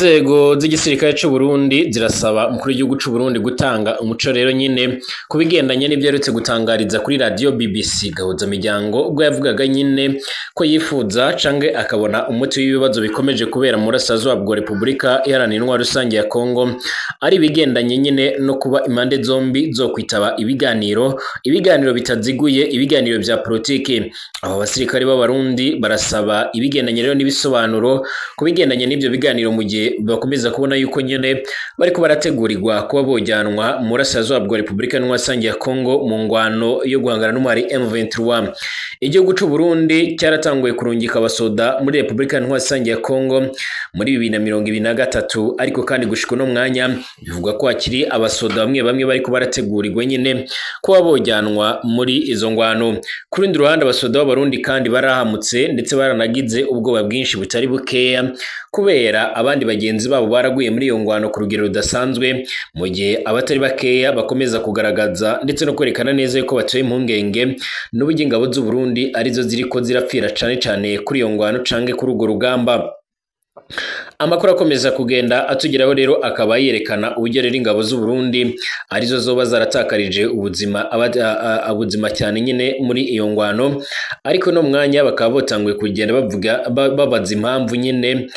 Inzego z'igisirikare c'u Burundi zirasaba umukuru w'igihugu c'u Burundi gutanga umuco rero nyine ku bigendanye n'ivyo aherutse gutangariza kuri radiyo BBC Gahuza Miryango, ubwo yavugaga nyine ko yifuza canke akabona umuti w'ibibazo bikomeje kubera mu burasirazuba bwa Repubulika Iharanira Intwaro Rusange ya Kongo ari ibigendanye nyine no kuba impande zombi zo kwitaba ibiganiro, ibiganiro bitaziguye, ibiganiro vya politiki. Abo basirikare b'Abarundi barasaba ibigendanye rero n'ibisobanuro ku bigendanye n'ivyo biganiro, mu gihe bakomeza kubona yuko nyene bariko barategurirwa kuba bojyanwa mu burasirazuba bwa Repubulika Iharanira Rusange ya Kongo mu ngwano yo guhangana n'umwari M23. Igihugu c'u Burundi cyaratanguye kurungika abasoda muri Repubulika Iharanira Rusange ya Kongo muri 2023, ariko kandi gushika uno mwanya bivugwa ko hakiri abasoda bamwe bamwe bariko barategurirwa nyene kuba bojyanwa muri izo ngwano. Ku rundi ruhande, abasoda b'Abarundi kandi barahamutse ndetse baranagize ubwoba bwinshi butari bukeya kubera abandi bagenzi babo baraguye muri iyo ngwano ku rugero rudasanzwe, mu gihe abatari bakeya bakomeza kugaragaza ndetse no kwerekana neza yuko batuye impungenge n'uburyo ingabo z'u Burundi arizo ziriko zirapfira cane cane kuri iyo ngwano canke kuri urwo rugamba. Amakuru akomeza kugenda atugeraho rero akaba yerekana uburyo rero ingabo z'u Burundi arizo zoba zaratakarije ubuzima ubuzima cyane nyine muri iyo ngwano, ariko no mwanya bakaba botanguye kugenda bavuga babaza impamvu nyine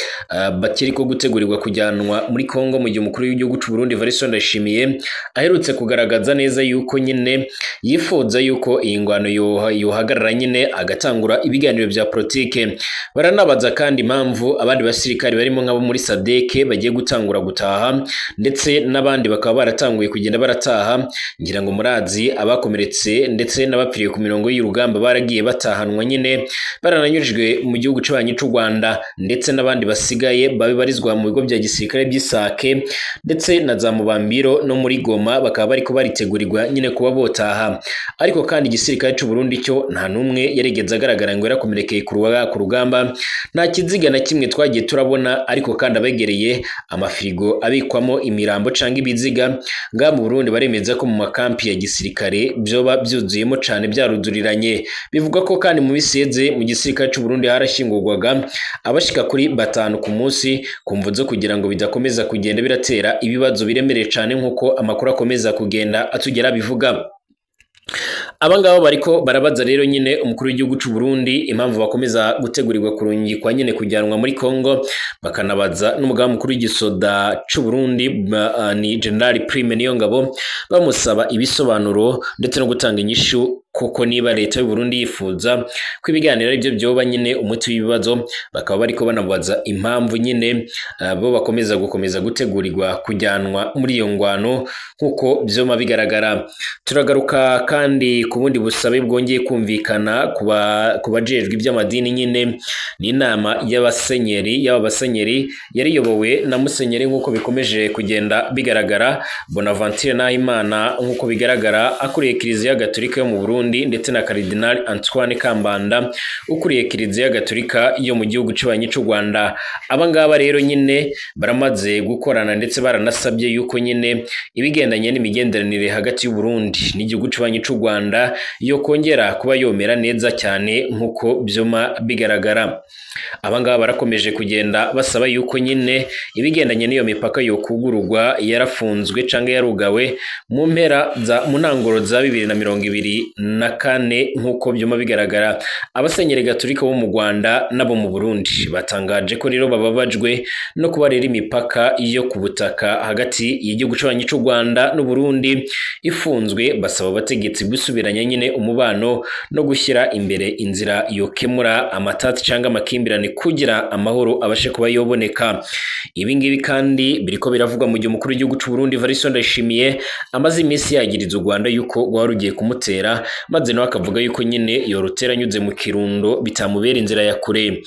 bakiri ko gutegurirwa kujyanwa muri Kongo, mu gihe umukuru w'igihugu c'u Burundi Evariste Ndayishimiye aherutse kugaragaza neza yuko nyine yifuza yuko iyi ngwano yohagarara nyine agatangura ibiganiro vya politike. Baranabaza kandi impamvu abandi basirikari barimo nk'abo muri SADC bagiye gutangura gutaha, ndetse n'abandi bakaba baratanguye kugenda barataha. Ngira ngo murazi abakomeretse ndetse n'abapfiriye ku mirongo y'urugamba baragiye batahanwa nyine, barananyujijwe mu gihugu c'abanyi c'u Rwanda, ndetse n'abandi basigaye babibarizwa mu bigo bya gisirikare by'Isake ndetse na za Mubambiro no muri Goma, bakaba bariko baritegurirwa nyine kuba botaha. Ariko kandi igisirikare c'u Burundi cyo nta n'umwe yarigeze agaragara ngo yarakomerekeye ku rugamba, nta kiziga na kimwe twagiye turabona. Ariko kandi abegereye amafirigo abikwamo imirambo canke ibiziga ngaha mu Burundi baremeza ko mu makampi ya gisirikare vyoba vyuzuyemo cane byaruzuriranye. Bivugwa ko kandi mu biseze mu gisirikare c'u Burundi harashyingurwaga abashika kuri 5 ku munsi, ku mvo zo kugira ngo bidakomeza kugenda biratera ibibazo biremereye cane nk'uko amakuru akomeza kugenda atugera bivuga. Abangaba bariko barabaza rero nyine umukuru w'igihugu c'u Burundi impamvu bakomeza gutegurirwa kurungikwa nyine kujyanwa muri Kongo, bakanabaza n'umugaba mukuru w'igisoda c'u Burundi ni General Prime Niyongabo, bamusaba ibisobanuro ndetse no gutanga inyishu kuko niba leta y'u Burundi yifuza ko ibiganiro aribyo byoba nyine umuti w'ibibazo. Bakaba bariko banabaza impamvu nyine bo bakomeza gukomeza gutegurirwa kujyanwa muri iyo ngwano nkuko vyoma bigaragara. Turagaruka kandi ku bundi busabe bwongeye kumvikana ku bajejwe iby'amadini nyine, ni inama y'abasenyeri y'aba basenyeri yariyobowe na Musenyeri nkuko bikomeje kugenda bigaragara Bonaventure Nahimana, nkuko bigaragara akuriye Kiliziya Gatolika yo mu Burundi, ndetse na Cardinal Antoine Kambanda ukuriye Kiliziya Gatolika yo mu gihugu c'abanyi c'u Rwanda. Aba ngaba rero nyine baramaze gukorana ndetse baranasabye yuko nyine ibigendanye n'imigenderanire hagati y'u Burundi n'igihugu c'abanyi c'u Rwanda yo kongera kuba yomera neza cyane nkuko byoma bigaragara. Aba ngaba barakomeje kugenda basaba yuko nyine ibigendanye n'iyo mipaka yo kugururwa yarafunzwe canke yarugawe mu mpera za mu ntanguro za 2024 nkuko byuma bigaragara. Abasenyeri Gatolika bo mu Rwanda nabo mu Burundi batangaje ko rero bababajwe no kuba rero imipaka yo ku butaka hagati y'igihugu c'abanyi c'u Rwanda n'u Burundi ifunzwe, basaba abategetsi gusubiranya nyine umubano no gushyira imbere inzira yokemura amatati canke amakimbirane kugira amahoro abashe kuba yoboneka. Ibi ngibi kandi biriko biravugwa mu gihe umukuru w'igihugu c'u Burundi Evariste Ndayishimiye amaze iminsi yagiriza u Rwanda yuko rwari rugiye kumutera, maze nawe akavuga yuko nyine yorutera anyuze mu Kirundo bitamubera inzira ya kure.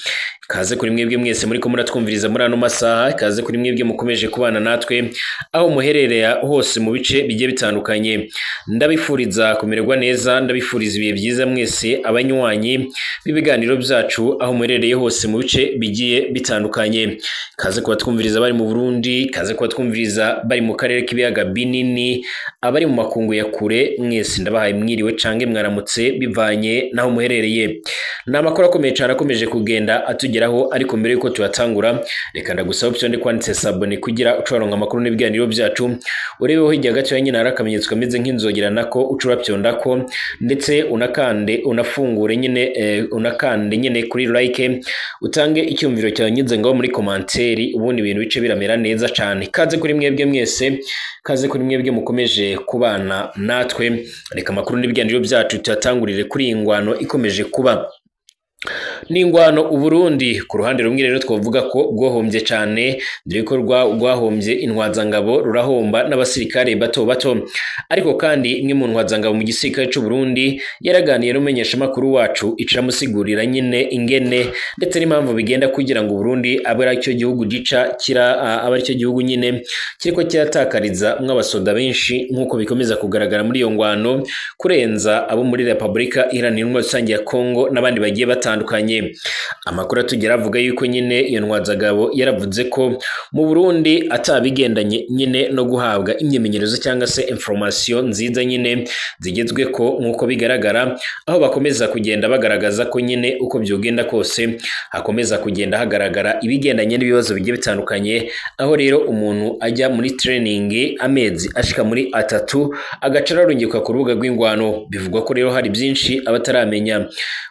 Kaze kuri mwebwe mwese muriko muratwumviriza muri ano masaha, kaze kuri mwebwe mukomeje kubana natwe aho muherereye hose mu bice bigiye bitandukanye. Ndabifuriza kumererwa neza, ndabifuriza ibihe byiza mwese abanywanyi b'ibiganiro byacu aho muherereye hose mu bice bigiye bitandukanye. Kaze kubatwumviriza bari mu Burundi, kaze kubatwumviriza bari mu karere k'ibiyaga binini, abari mu makungu ya kure, mwese ndabahaye mwiriwe cange mwaramutse bivanye naho muherereye. Ni amakuru akomeye cyane akomeje kugenda atugeraho, ariko mbere yuko tuyatangura reka ndagusaba option kwanditse s'abonner kugira ucaronka amakuru n'ibiganiro byacu. Urebeho hirya gato nyine hari akamenyetso kameze nk'inzogera, nako ucura ko, ndetse unakande unafungure nyine unakande nyine kuri like, utange icyumviro cyawe nyinze ngaho muri commentaire, ubundi ibintu bice biramera neza cyane. Kaze kuri mwebwe mwese, kaze kuri mwebwe mukomeje kubana natwe. Reka amakuru n'ibiganiro byacu tuyatangurire kuri ingwano ikomeje kuba. N'ingwano Uburundi ku ruhande rumwe rero twavuga ko bwohombye cyane, dore ko rwahombye intwazangabo, rurahomba n'abasirikare bato bato. Ariko kandi imwe mu ntwazangabo mu gisirikare cy'u Burundi yaraganiye n'umumenyesha makuru wacu, iciramusigurira nyine ingene ndetse n'impamvu bigenda kugira ngo Burundi abe ari cyo gihugu gica kira abe ari cyo gihugu nyine kiriko kiratakariza mw'abasoda benshi nk'uko bikomeza kugaragara muri iyo ngwano, kurenza abo muri Republika Iharanira Intwaro Rusange ya Kongo n'abandi bagiye batandukanye. Amakuru atugera avuga yuko nyine iyo ntwazagabo yaravuze ko mu Burundi atabigendanye nyine no guhabwa imyimenyerezo cyangwa se information nziza nyine zigezwe ko nk'uko bigaragara, aho bakomeza kugenda bagaragaza ko nyine uko byogenda kose hakomeza kugenda hagaragara ibigendanye n'ibibazo bigiye bitandukanye, aho rero umuntu ajya muri training amezi ashika muri 3 agaca ararungikwa ku rubuga rw'ingwano. Bivugwa ko rero hari byinshi abataramenya,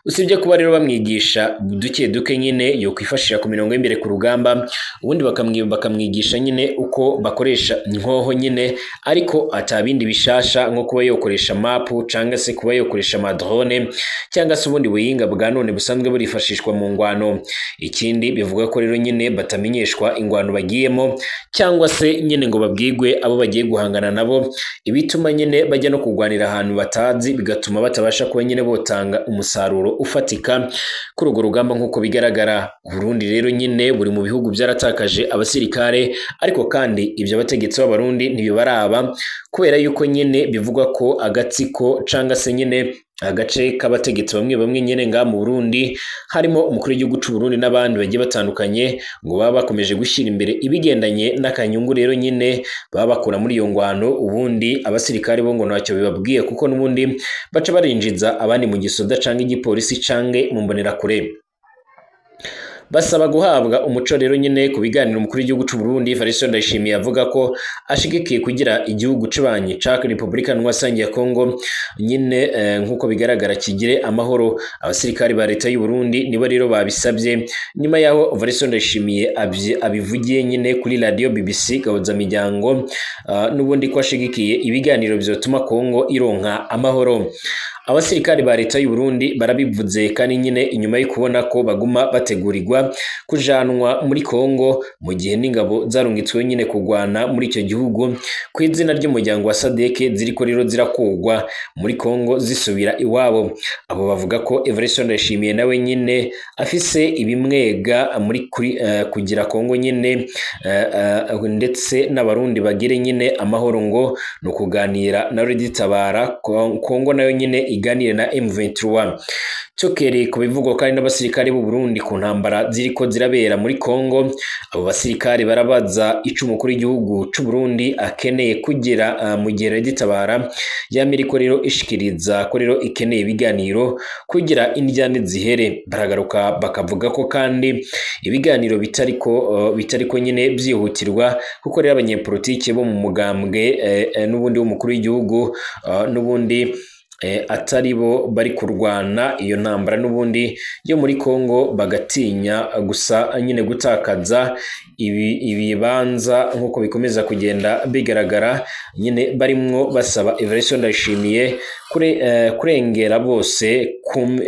usibye kuba rero bamwigisha duke duke nyine yo kwifashisha ku mirongo y'imbere ku rugamba, ubundi bakamwigisha nyine uko bakoresha inkoho nyine, ariko atabindi bishasha nko kuba yokoresha map cyangwa se kuba yokoresha amadrone cyangwa se ubundi buhinga bwa none busanzwe burifashishwa mu ngwano. Ikindi bivuga ko rero nyine batamenyeshwa ingwano bagiyemo cyangwa se nyine ngo babwigwe abo bagiye guhangana nabo, ibituma nyine bajya no kurwanira ahantu batazi, bigatuma batabasha kuba nyine botanga umusaruro ufatika kuri urwo rugamba nk'uko bigaragara. Burundi rero nyine buri mu bihugu byaratakaje abasirikare, ariko kandi ibyo abategetsi b'Abarundi ntibibaraba, kubera yuko nyine bivugwa ko agatsiko cyangwa se nyine agace k'abategetsi bamwe bamwe nyine nga mu Burundi, harimo umukuru w'igihugu cy'u Burundi n'abandi bagiye batandukanye, ngo baba bakomeje gushyira imbere ibigendanye n'akanyungu rero nyine baba bakura muri iyo ngwano. Ubundi abasirikare bo ngo ntacyo bibabwiye, kuko n'ubundi baca barinjiza abandi mu gisoda canke igipolisi canke mu mbonerakure. Basaba guhabwa umuco rero nyine ku biganiro. Umukuru w'igihugu cy'u Burundi Evariste Ndayishimiye avuga ko ashigikiye kugira igihugu c'abanyi ca Republika Iharanira ya Kongo nyine nk'uko bigaragara kigire amahoro. Abasirikari ba leta y'u Burundi nibo rero babisabye nyuma yaho Evariste Ndayishimiye abivugiye nyine kuri radio BBC Gahuza Miryango, n'ubundi ko ashigikiye ibiganiro bizotuma Kongo ironka amahoro. Abasirikari ba leta y'u Burundi barabivuze kandi nyine inyuma yo kubona ko baguma bategurirwa kujanwa muri Kongo, mu gihe n'ingabo zarungitswe nyine kugwana muri icyo gihugu ku izina ry'umuryango wa SADC ziriko rero zirakugwa muri Kongo zisubira iwabo. Abo bavuga ko Evariste Ndayishimiye nawe nyine afise ibimwega muri kugira Kongo nyine ndetse n'Abarundi bagire nyine amahoro, ngo no kuganira na Tabara Kongo nayo nyine iganire na M23. Cyokere ku bivugwa kandi n'abasirikare b'u Burundi ku ntambara ziriko zirabera muri Kongo, abo basirikare barabaza ico umukuru w'igihugu c'u Burundi akeneye kugira mu gihe Tabara y'Amerika rero ishikiriza ko rero ikeneye ibiganiro kugira indyane zihere. Baragaruka bakavuga ko kandi ibiganiro bitariko nyine byihutirwa, kuko rero abanyepolitike bo mu mugambwe n'ubundi w'umukuru w'igihugu n'ubundi atari bo bari kurwana iyo ntambara n'ubundi yo muri Kongo, bagatinya gusa nyine gutakaza ibibanza nk'uko bikomeza kugenda bigaragara nyine barimwo basaba Evariste Ndayishimiye kurengera bose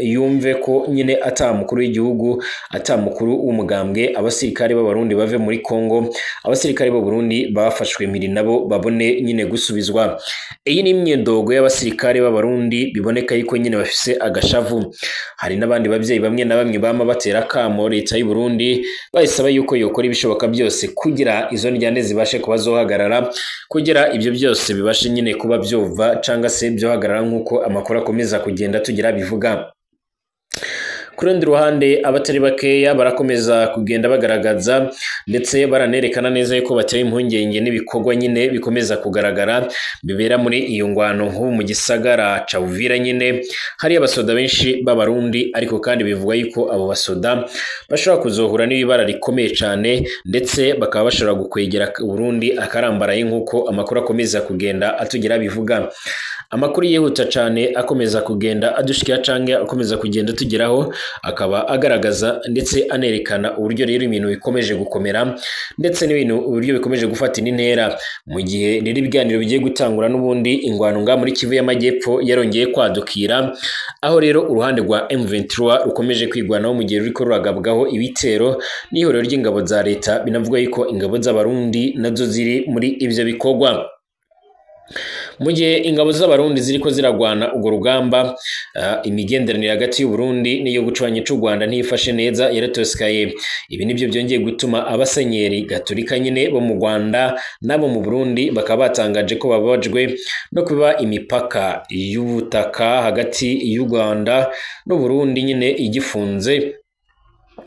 yumve ko nyine atamukuru w'igihugu atamukuru w'umugambwe, abasirikare b'Abarundi bave muri Kongo, abasirikare b'u Burundi bafashwe mpiri nabo babone nyine gusubizwa. Iyi ni imyidogo y'abasirikare b'Abarundi biboneka yuko nyine bafise agashavu. Hari n'abandi bavyeyi bamwe na bamwe bama batera kamo leta y'u Burundi bayisaba yuko yokora ibishoboka byose kugira izo njyane zibashe kuba zohagarara, kugira ibyo byose bibashe nyine kuba byova canga se byohagarara nkuko amakuru akomeza kugenda tugira bivuga. Ku rundi ruhande, abatari bakeya barakomeza kugenda bagaragaza ndetse baranerekana neza yuko bateye impungenge n'ibikorwa nyine bikomeza kugaragara bibera muri iyo ngwano. Nk'ubu mu gisagara ca Uvira nyine hari abasoda benshi b'Abarundi, ariko kandi bivugwa yuko abo basoda bashobora kuzohura n'ibibara rikomeye cane, ndetse bakaba bashobora gukwegera Burundi akarambaraye, nk'uko amakuru akomeza kugenda atugera bivuga. Amakuru yihuta cane akomeza kugenda adushikira canke akomeza kugenda tugeraho, akaba agaragaza ndetse anerekana uburyo rero ibintu bikomeje gukomera, ndetse n'ibintu uburyo bikomeje gufata indi ntera, mu gihe rero ibiganiro bigiye gutangura. N'ubundi ingwano nga muri Kivu y'Amajyepfo yarongeye kwadukira, aho rero uruhande rwa M23 rukomeje kwigwanaho mu gihe ruriko ruragabwaho ibitero n'ihuriro ry'ingabo za leta. Binavuga yuko ingabo z'Abarundi nazo ziri muri ivyo bikorwa. Mu gihe ingabo z'Abarundi ziriko ziragwana urwo rugamba, imigenderanire hagati y'u Burundi n'igihugu cubanyi c'u Rwanda ntiyifashe neza, yaratosekaye. Ibi nivyo byongeye gutuma abasenyeri gatolika nyine bo mu Rwanda n'abo mu Burundi bakaba batangaje ko bababajwe no kuba imipaka y'ubutaka hagati y'u Rwanda n'u Burundi nyine igifunze.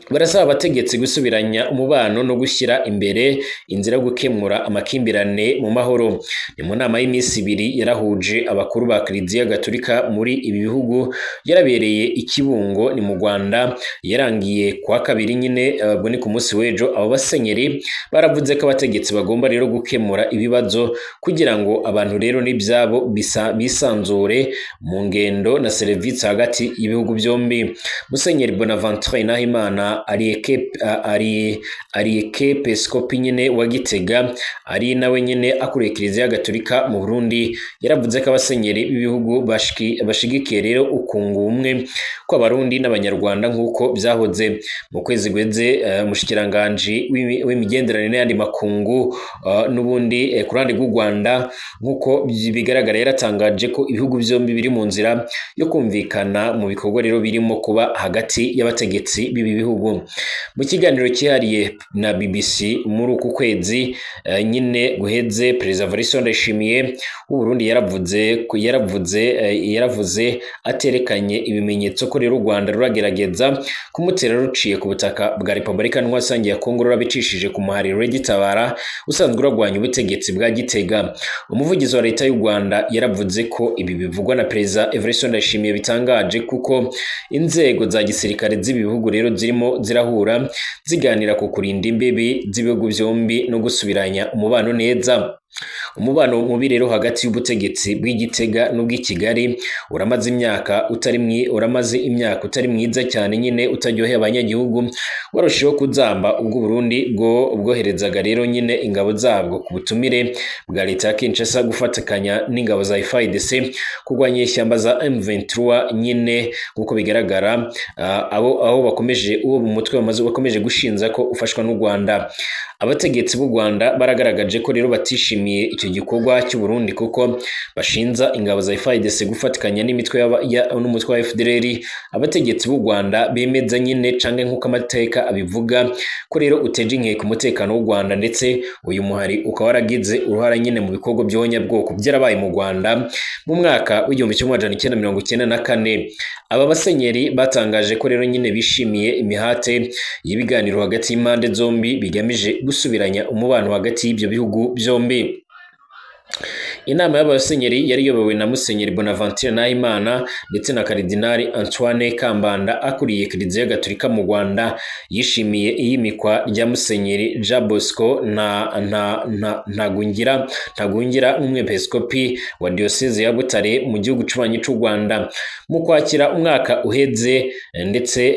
Barasaba abategetsi gusubiranya umubano no gushyira imbere inzira yo gukemura amakimbirane mu mahoro. Ni mu nama y'iminsi ibiri yarahuje abakuru ba Kiliziya Gatolika muri ibi bihugu, yarabereye i Kibungo ni mu Rwanda, yarangiye kuwa kabiri nyine, ubwo ni ku munsi w'ejo. Abo basenyeri baravuze ko abategetsi bagomba rero gukemura ibibazo kugira ngo abantu rero n'ibyabo bisanzure mu ngendo na serivisi hagati y'ibihugu byombi. Musenyeri Bonaventure Nahimana, Ariekepiskopi nyine wa Gitega, ari nawe nyine akuriye Kiliziya Gatolika mu Burundi, yaravuze ko abasenyeri b'ibihugu bashigikiye rero ukunga ubumwe kw'Abarundi n'Abanyarwanda nk'uko byahoze. Mu kwezi guheze, umushikiranganji w'imigenderanire n'ayandi makungu, n'ubundi ku ruhande rw'u Rwanda, nk'uko bigaragara, yaratangaje ko ibihugu byombi biri mu nzira yo kumvikana mu bikorwa rero birimo kuba hagati y'abategetsi b'ibi bihugu. Mu kiganiro cyihariye na BBC muri uku kwezi nyine guheze, Perezida Evariste Ndayishimiye w'u Burundi yaravuze aterekanye ibimenyetso ko rero u Rwanda ruragerageza kumutera ruciye ku butaka bwa Repubulika Ntwasange ya Kongo, rurabicishije ku muhariro Tabara usanzwe uragwanya ubutegetsi bwa Gitega. Umuvugizi wa leta y'u Rwanda yaravuze ko ibi bivugwa na Perezida Evariste Ndayishimiye bitangaje, kuko inzego za gisirikare z'ibi bihugu rero zirimo zirahura ziganira ku kurinda imbibi z'ibihugu byombi no gusubiranya umubano neza. Umubano mubi rero hagati y'ubutegetsi bw'Igitega n'ubw'i Kigali uramaze imyaka utari mwiza cyane nyine, utaryoheye abanyagihugu, warushijeho kuzamba ubwo Burundi bwo bwoherezaga rero nyine ingabo zabwo ku butumire bwa leta ya Kinshasa gufatikanya n'ingabo za FARDC kurwanya ishyamba za M23 nyine. Nk'uko bigaragara, abo aho bakomeje uwo mutwe bamaze bakomeje gushinza ko ufashwa n'u Rwanda. Abategetsi b'u Rwanda baragaragaje ko rero batishimiye icyo gikorwa cy'u Burundi, kuko bashinza ingabo za FARDC gufatikanya n'imitwe n'umutwe wa FDLR. Abategetsi b'u Rwanda bemeza nyine canke nk'uko amateka abivuga ko rero uteje inkeke umutekano w'u Rwanda, ndetse uyu muhari ukaba waragize uruhara nyine mu bikorwa by'abanyabwoko byarabaye mu Rwanda mu mwaka w'1994. Aba basenyeri batangaje ko rero nyine bishimiye imihate y'ibiganiro hagati y'impande zombi bigamije gusubiranya umubano hagati y'ibyo bihugu byombi. Inama y'abasenyeri yari iyobowe na Musenyeri Bonaventure Nahimana ndetse na Karidinali Antoine Kambanda akuriye Kiliziya Gatolika mu Rwanda, yishimiye iyimikwa rya Musenyeri Jean Bosco na Ntagungira nk'umwepiskopi wa Diocese ya Butare mu gihugu cubanyi c'u Rwanda. Mu kwakira umwaka uheze ndetse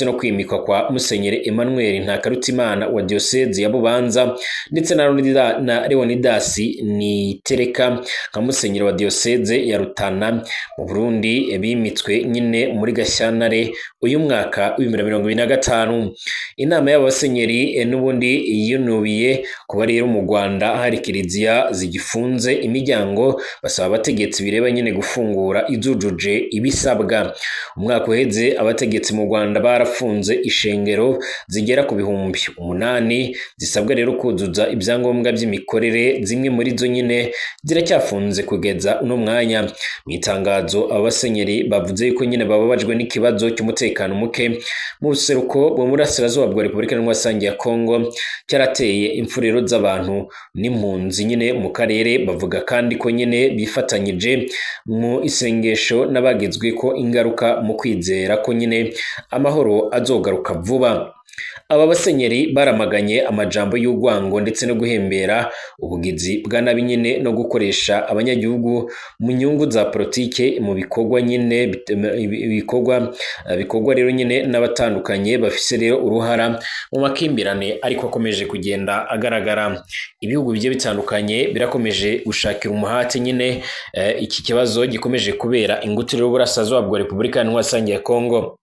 no kwimikwa kwa Musenyeri Emmanuel Ntakarutimana wa Diocese ya Bubanza ndetse na Leonidas Nitereka nka musenyeri wa Diocese ya Rutana mu Burundi, bimitswe nyine muri Gashyantare uyu mwaka w'2025. Inama y'abasenyeri n'ubundi yinubiye kuba rero mu Rwanda hari kiliziya zigifunze imiryango, basaba abategetsi bireba nyine gufungura izujuje ibisabwa. Umwaka uheze abategetsi mu Rwanda barafunze ishengero zigera ku 8,000 zisabwa rero kuzuza ibyangombwa by'imikorere, zimwe muri zo nyine ziracyafunze kugeza uno mwanya. Mu itangazo aba basenyeri bavuze yuko nyine bababajwe n'ikibazo cy'umutekano muke mu buseruko bwo burasirazuba bwa Repubulika Iharanira ya Kongo cyarateye imfurero z'abantu n'impunzi nyine mu karere. Bavuga kandi ko nyine bifatanyije mu isengesho n'abagizwe ko ingaruka mu kwizera ko nyine amahoro azogaruka vuba. Aba basenyeri baramaganye amajambo y'urwango ndetse no guhembera ubugizi bwa nabi nyine no gukoresha abanyagihugu mu nyungu za politike mu bikorwa nyine bikorwa rero nyine n'abatandukanye bafise rero uruhara mu makimbirane ariko akomeje kugenda agaragara. Ibihugu bigiye bitandukanye birakomeje gushakira umuhate nyine iki kibazo gikomeje kubera ingutu rero burasirazuba bwa Repubulika Iharanira ya Kongo.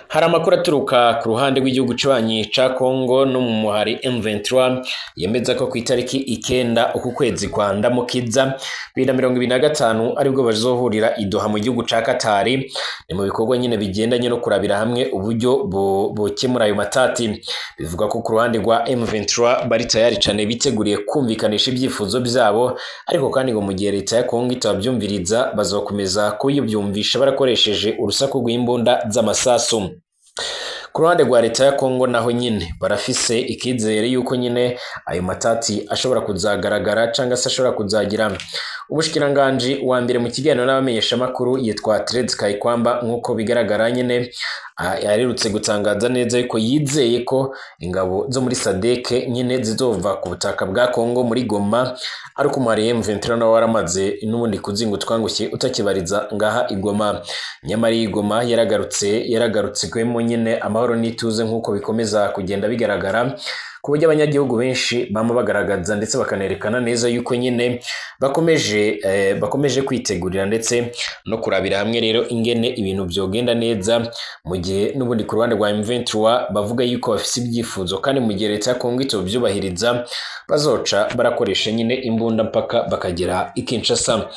Hari amakuru aturuka ku ruhande rw'igihugu cy'abanyi ca Kongo no mu muhari M23 yemeza ko ku itariki 9 uku kwezi kwa Ndamukiza 2025 aribwo bazohurira i Doha mu gihugu ca Katari. Ni mu bikorwa nyine bigendanye no kurabira hamwe uburyo bokemura ayo matati. Bivuga ko ku ruhande rwa M23 bari tayari cane biteguriye kumvikanisha ibyifuzo byabo, ariko kandi ngo mu gihe leta ya Kongo itabyumviriza bazokomeza kuyibyumvisha barakoresheje urusaku rw'imbunda z'amasasu. Ku ruhande rwa leta ya Kongo naho nyine barafise ikizere yuko nyine ayo matati ashobora kuzagaragara cyangwa se ashobora kuzagira. Umushikiranganji wa mbere mu kiganiro n'abamenyeshamakuru yitwa Thérèse Kayikwamba, nk'uko bigaragara nyine yaherutse gutangaza neza yuko yizeye ko ingabo zo muri SADC nyine zizova ku butaka bwa Kongo muri Goma, ariko umuhari M23 nawe waramaze n'ubundi kuzinga utwangushye utakibariza ngaha i Goma. Nyamara iyi Goma yaragarutswemo nyine amahoro n'ituze nk'uko bikomeza kugenda bigaragara, ku buryo abanyagihugu benshi bama bagaragaza ndetse bakanerekana neza yuko nyine bakomeje kwitegurira ndetse no kurabira hamwe rero ingene ibintu byogenda neza, mu gihe n'ubundi ku ruhande rwa M23 bavuga yuko bafise ibyifuzo kandi mu gihe leta ya Kongo itobyubahiriza bazoca barakoresha nyine imbunda mpaka bakagera i Kinshasa.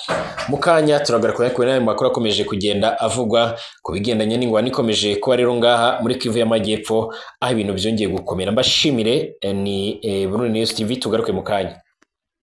Mu kanya turagaruka kuri nayo makuru akomeje kugenda avugwa ku bigendanye n'ingwano ikomeje kuba rero ngaha muri Kivu y'Amajyepfo, aho ibintu byongeye gukomera. Mbashimire, ni Burundi News TV, tugaruke mu kanya.